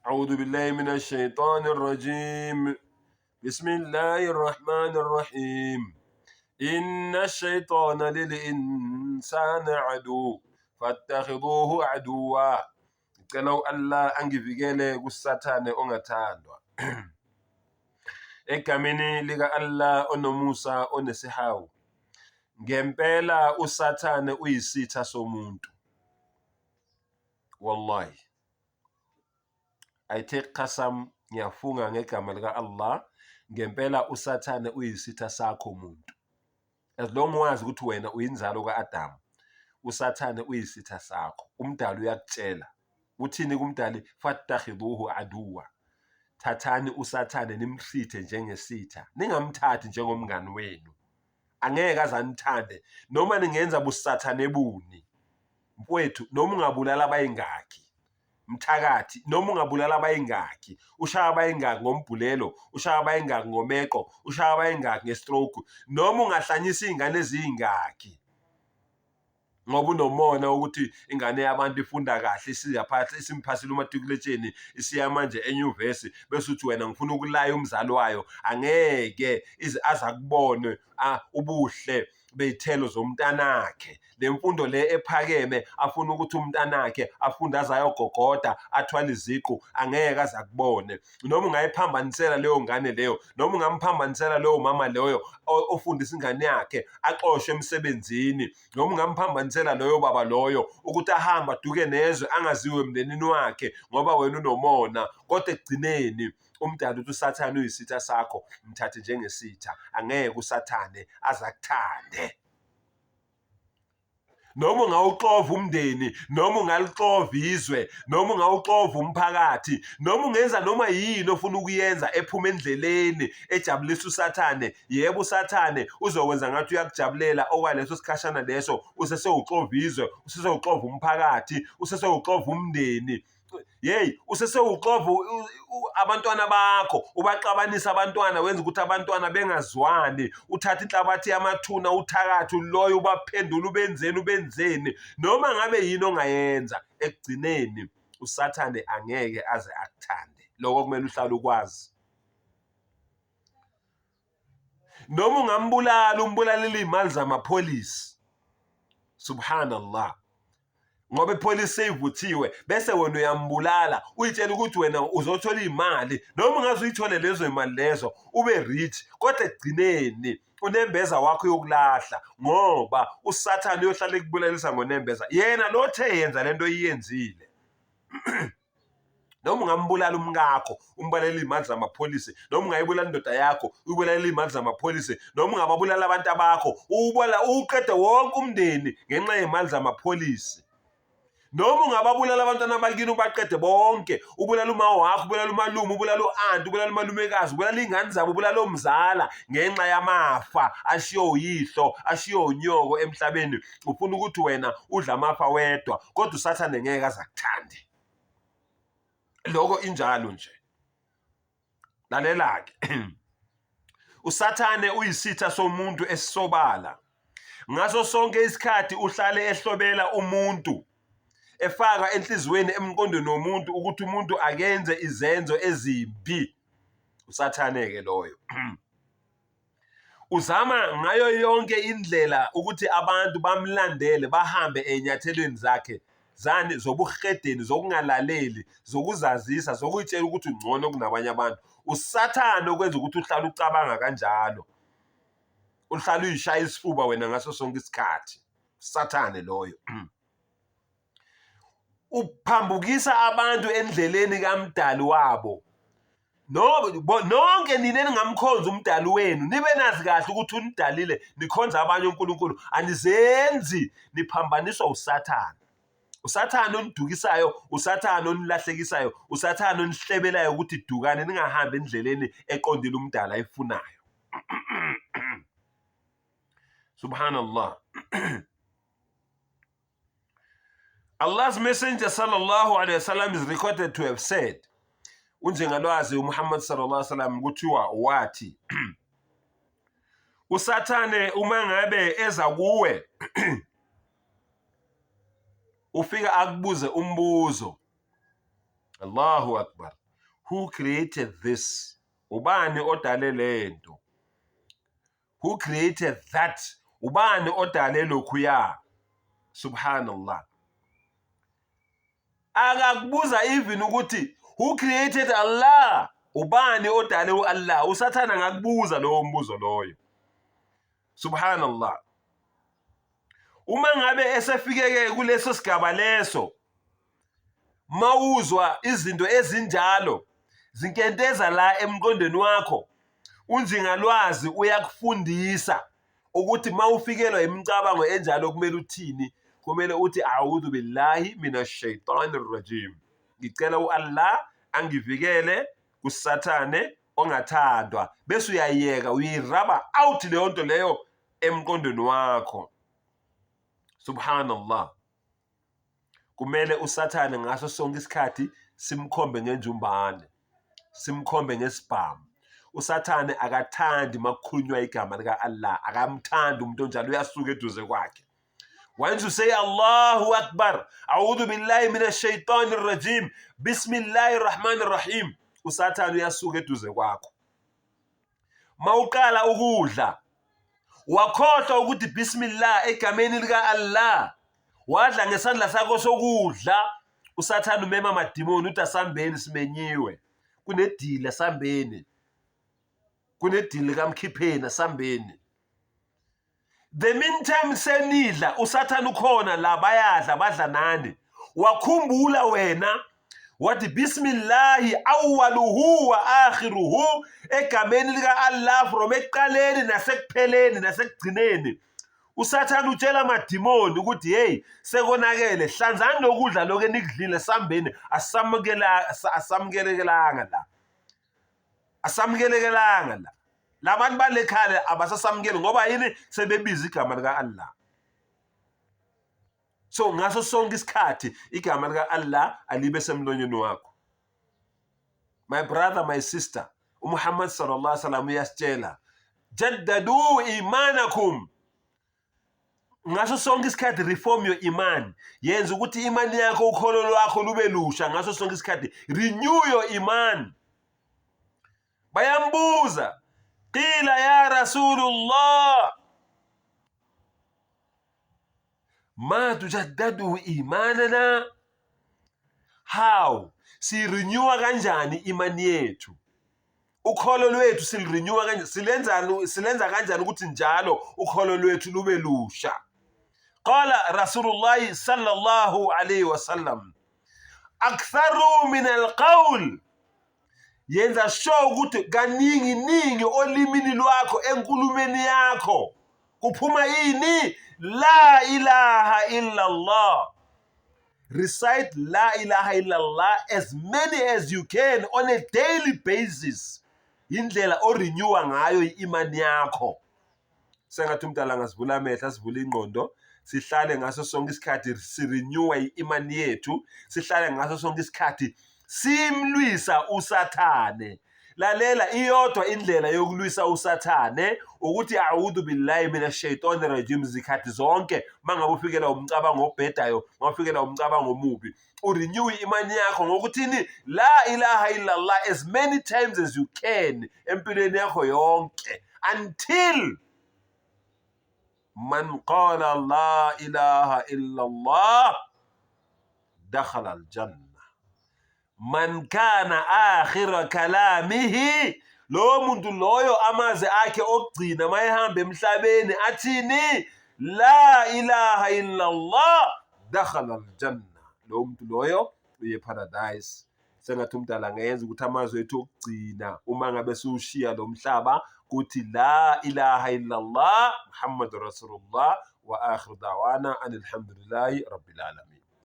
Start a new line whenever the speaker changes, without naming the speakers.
أعوذ بالله من الشيطان الرجيم بسم الله الرحمن الرحيم إن الشيطان للإنسان عدو فاتخذوه عدوا. Ngicela u-Allah angivikele kuSathane ongathandwa. Egameni lika-Allah onomusa onesihawu. Ngempela uSathane uyisitha somuntu. Wallahi. I take qasam, ngiyafunga ngegama lika-Allah, ngempela uSathane uyisitha sakho muntu. As long wazi ukuthi wena uyinzalo ka-Adamu, uSathane uyisitha sakho. Umdali uyakutshela. Uthini kumdali? Fattakhidhuhu aduwa. Thathani uSathane nimhlithe njengesitha. Ningamthathi njengomngani wenu. Angeke aze anithande noma ningenza busathane buni. Mfowethu, noma ungabulala abayingakhi mthakathi, noma ungabulala abayingakhi, ushaya abayingaki ngombhulelo, ushaya abayingaki ngomeqo, ushaya abayingaki ngestroke, noma ungahlanyisa iy'ngane eziyingakhi ngoba unomona ukuthi ingane yabantu ifunda kahle isiyaphatha isimphasile umatikuletsheni isiya manje enyuvesi, bese uthi wena ngifuna ukulaya umzali wayo, angeke ize aze akubone ubuhle bey'thelo zomntanakhe. Le mfundo le ephakeme afuna ukuthi umntanakhe afunde aze ayogogoda athwale iziqu, angeke aze akubone. Noma ungayiphambanisela leyo ngane leyo, noma ungamphambanisela lowo mama loyo ofundisa ingane yakhe axoshwe emsebenzini, noma ungamphambanisela loyo baba loyo ukuthi ahambe aduke nezwe angaziwe emndenini wakhe ngoba wena unomona, kodwa ekugcineni Umdali uthi uSathane uyisitha sakho, mthathe njengesitha. Angeke uSathane aze akuthande. Noma ungawuxova umndeni, noma ungalixova izwe, noma ungawuxova umphakathi, noma ungenza noma yini ofuna ukuyenza ephuma endleleni ejabulisa uSathane. Yebo, uSathane uzokwenza ngathi uyakujabulela okwaleso sikhashana leso, usesewuxova izwe, usesewuxova umphakathi, usesewuxova umndeni. Yeyi, usesewuxova abantwana bakho, ubaxabanisa abantwana, wenza ukuthi abantwana bengazwani, uthathe inhlabathi yamathuna uthakathe uloye ubaphendule ubenzeni ubenzeni, noma ngabe yini ongayenza, ekugcineni uSathane angeke aze akuthande. Lokho kumele uhlale ukwazi. Noma ungambulala umbulalele iy'mali zamapholisi, subhanallah, ngoba ipholisi seyivuthiwe bese wena uyambulala uyitshela ukuthi wena uzothola iy'mali, noma ungaze uyithole lezo y'mali lezo ube rich, kodwa ekugcineni unembeza wakho uyokulahla ngoba uSathane uyohlala ekubulalisa ngonembeza, yena lo othe yenza lento oyiyenzile. Noma ungambulala umkakho umbalele iy'mali zamapholisi, noma ungayibulala indoda yakho uyibulalele iy'mali zamapholisi, noma ungababulala abantu abakho uwuqede wonke umndeni ngenxa yey'mali zamapholisi, noma ungababulala abantwana bakini ubaqede bonke, ubulala uma wakho, ubulala umalume, ubulala u-anti, ubulala umalumekazi, ubulala iy'ngane zabo, ubulala omzala ngenxa yamafa ashiye uyihlo, ashiye unyoko emhlabeni. Ufuna ukuthi wena udle amafa wedwa, kodwa uSathane ngeke aze akuthande. Lokho injalo nje. Lalela-ke, uSathane uyisitha somuntu esisobala. Ngaso sonke isikhathi uhlale ehlobela umuntu, efaka enhliziyweni emqondweni womuntu ukuthi umuntu akenze izenzo ezimbi. USathane-ke loyo. Uzama ngayo yonke indlela ukuthi abantu bamlandele bahambe ey'nyathelweni zakhe zani zobuhedeni, zokungalaleli, zokuzazisa, zokuyitshela ukuthi ungcono kunabanye abantu. Usathane okwenza ukuthi uhlale ucabanga kanjalo, uhlale uyishaya isifuba wena ngaso sonke isikhathi. Usathane loyo. Uphambukisa abantu endleleni kaMdali wabo. Nonke nina eningamkhonza umdali wenu nibe nazi kahle ukuthi unidalile, nikhonza abanye onkulunkulu, anizenzi, niphambaniswa uSathane. USathane onidukisayo, uSathane onilahlekisayo, uSathane onihlebelayo ukuthi dukani ningahambi endleleni eqondile umdali ayifunayo. Subhanallah. Allah's Messenger sallallahu alaihi wasallam is recorded to have said, unjengalwazi uMuhammad sallallahu alaihi wasallam kuthiwa wathi, uSathane uma ngabe eza kuwe ufika akubuze umbuzo. Allahu Akbar. Who created this? Ubani odale lento? Who created that? Ubani odale lokhuya? Subhanallah. Akakubuza even ukuthi who created Allah? Ubani odale uAllah? Usathana ngakubuza lowo mbuzo loyo. Subhanallah. Uma ngabe esefikeke kuleso sigaba leso mawuzwa izinto ezinjalo zinkenteza la emqondweni wakho unjingalwazi uyakufundisa ukuthi mawufikelwa imicabango enjalo kumele uthini. Kumele uthi a'udhu billahi minash shaitani rajim, ngicela u-Allah angivikele kusathane ongathandwa, bese uyayeka uyiraba out leyo nto leyo emqondweni wakho. Subhanallah. Kumele usathane ngaso sonke isikhathi simkhombe ngenjumbane, simkhombe ngesibhamu. Usathane akathandi makukhulunywa igama lika-Allah, akamthandi umuntu onjalo, uyasuka eduze kwakhe. Once you say Allahu Akbar, A'udhu billahi minash shaitani rajim, Bismillahir Rahmanir Rahim, usathane uyasuka eduze kwakho. Mawuqala ukudla wakhohlwa ukuthi bismillah egameni lika Allah, wadla ngesandla sakho sokudla, usathane umema amadimoni uthi asambeni simenyiwe, kunedili asambeni, kunedili kamkhipheni asambeni. The meantime senidla usathane ukhona la, bayadla badla nani. Wakhumbula wena wathi bismillahi awwaluhu wa akhiruhu, egameni lika Allah from ekuqaleni nasekupheleni nasekugcineni. Usathane utshela amadimoni ukuthi hey, sekonakele, hlanzani lokudla lokho enikudlile, sambeni, asamukela asamukelekelanga la, asamukelekelanga la. Labantu balekhale abasasamukeli ngoba yini? Sebebiza igama lika Allah. So ngaso sonke isikhathi igama lika Allah alibe semlonyeni wakho. My brother, my sister, uMuhammad sallallahu alaihi wasallam uyasitshela, jaddadu imanakum. Ngaso sonke isikhathi reform your iman, yenza ukuthi imani yakho, ukholo lwakho lube lusha ngaso sonke isikhathi, renew your iman. Bayambuza, qila ya Rasulullah, ma tujaddadu imanana, how sirenewa kanjani imani yethu, ukholo lwethu silirenewa kanjani, silenzani, silenza kanjani ukuthi njalo ukholo lwethu lube lusha. Qala Rasulullah sallallahu alayhi wasallam, aktharu min alqawl, yenza sure ukuthi kaningi ningi olimini lwakho, enkulumeni yakho kuphuma yini? La ilaha illa Allah. Recite la ilaha illa Allah as many as you can on a daily basis. Indlela orenewa ngayo i-imani yakho. Sengathi umdala angasivula amehlo, asivule ingqondo, sihlale ngaso sonke isikhathi sirenewa i-imani yethu, sihlale ngaso sonke isikhathi simlwisa usathane. Lalela, iyodwa indlela yokulwisa usathane ukuthi a'udhu billahi minash shaitani rajim zikhathi zonke. Mangabe ufikela umcabango obhedayo, mawufikela umcabango omubi, urenew imani yakho ngokuthini? La ilaha illa Allah as many times as you can empilweni yakho yonke, until man qala la ilaha illa Allah dakhala aljanna, man kana akhira kalamihi, lowo muntu loyo amazwi akhe okugcina mayehamba emhlabeni athini? La ilaha illa Allah dakhala aljanna, lowo muntu loyo uye paradise. Sengathi umdala angayenza ukuthi amazwi ethu okugcina uma ngabe siwushiya lo mhlaba kuthi la ilaha illa Allah Muhammadur Rasulullah, wa akhiru da'wana alhamdulillahi rabbil alamin.